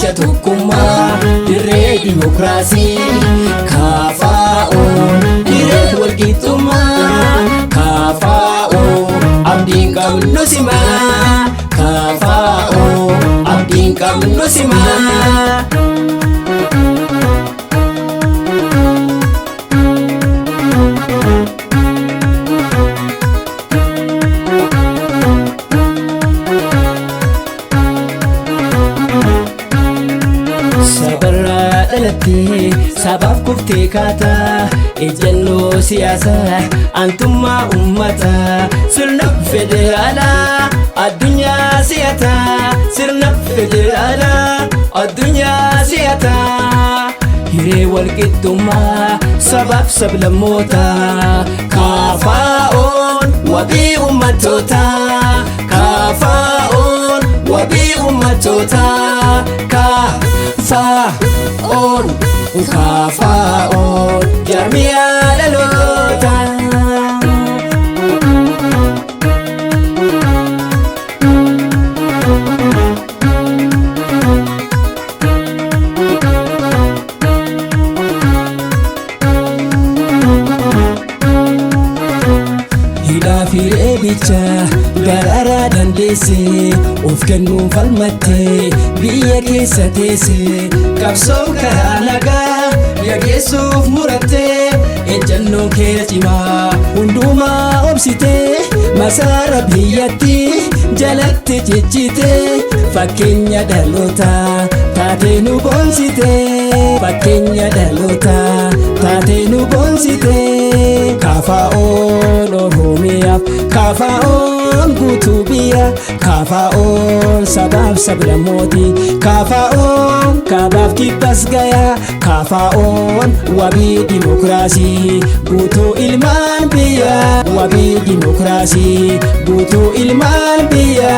Gaaddisa tokkummaa, dirree dimokiraasii. KFO dirree walqixxummaa. KFO abdiin qabnu simaa. KFO abdiin qabnu simaa. Sabarraa dhalattee sabaaf kuftee kaataa, ejjennoo siyaasaa antummaa uummataa, sirna federaalaa addunyaa si'ataa, sirna federaalaa addunyaa si'ataa, hiree walqixxummaa sabaaf sablammootaa. KFO'n wabii uummattootaa. KFO'n wabii uummattootaa. KFO'n, KFO'n jaarmiyaa dhalootaa. Hidhaa fi reebicha dararaa dandeesse, of kennuun falmatte, biyya keessa teesse, qabsoo karaa nagaa gaggeessuuf muratte. Ejjannoon kee cimaa hundumaa obsite, masaara biyyatti jalatti cichite, fakkeenya dhalootaa taatee nu boonsite, fakkeenya dhalootaa taatee nu boonsite. KFO'n Oromiyaaf, KFO'n guutuu biyya, KFO'n sabaaf sablammooti, KFO'n kaabaaf kibbas gayaa, KFO'n wabii dimokiraasii guutuu ilmaan biyya, wabii dimokiraasii guutuu ilmaan biyya.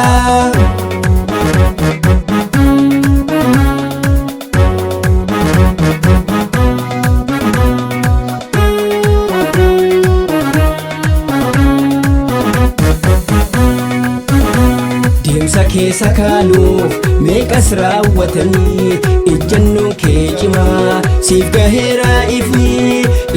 Deemsa keessa kaaluuf meeqas raawwatanii, ejjannoon kee cimaa siif gaheera ifni.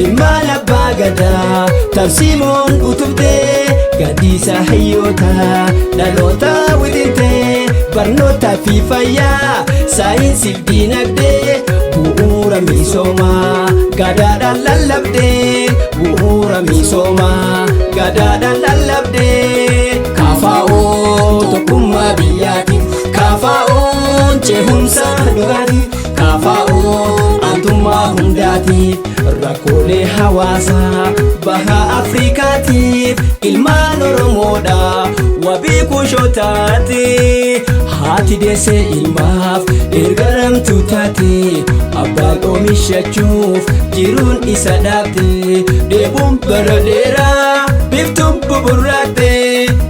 Ilmaan abbaa gadaa tarsiimoon utubdee, gaaddisa hayyootaa dhaloota wixintee, barnootaa fi fayyaa, saayinsiif diinagdee, bu'uura misoomaa gadaadhaan lallabdee, bu'uura misoomaa gadaadhaan lallabdee. KFO tokkummaa biyyaatiif, KFO'n cehumsa dhugaatiif, KFO aantummaa hundaatiif, rakkoolee hawaasaa baha Afrikaatiif, ilmaan Oromoodha wabii kushootaati. Haati deesse ilmaaf erga ramtuu taate, abbaan oomishachuuf jiruun isa dhaabde, dheebuun bara dheeraa biftuun buburraaqte,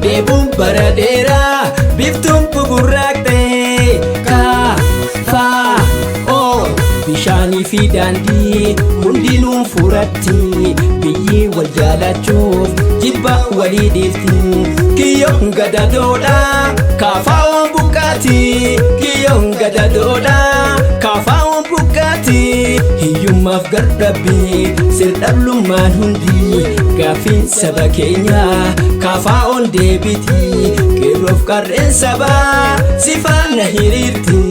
dheebuun bara dheeraa biftuun buburraaqte. KFO bishaanii fi daandii hundinuun furatti, biyyi wal jaalachuuf jibba walii dhiifti. Kiyyoon gadadoodha KFO'n buqqaati, kiyyoon gadadoodha KFO'n buqqaati. Hiyyummaaf gardhabbii sirdhablummaan hundi gaaffiin saba keenyaa KFO'n deebiti. Qeerroof qarreen sabaa si faana hiriirti,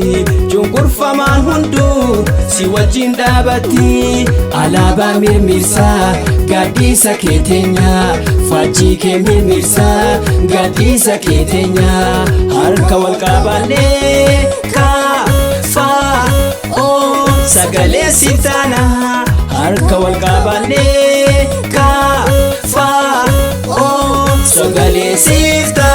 cunqurfamaan hunduu si wajjin dhaabatti. Alaabaa mirmirsaa gaaddisa kee teenyaa, faajjii kee mirmirsaa gaaddisa kee teenyaa, harka wal qabannee KFO sagalee siif taana, harka wal qabannee KFO sagalee siif taana.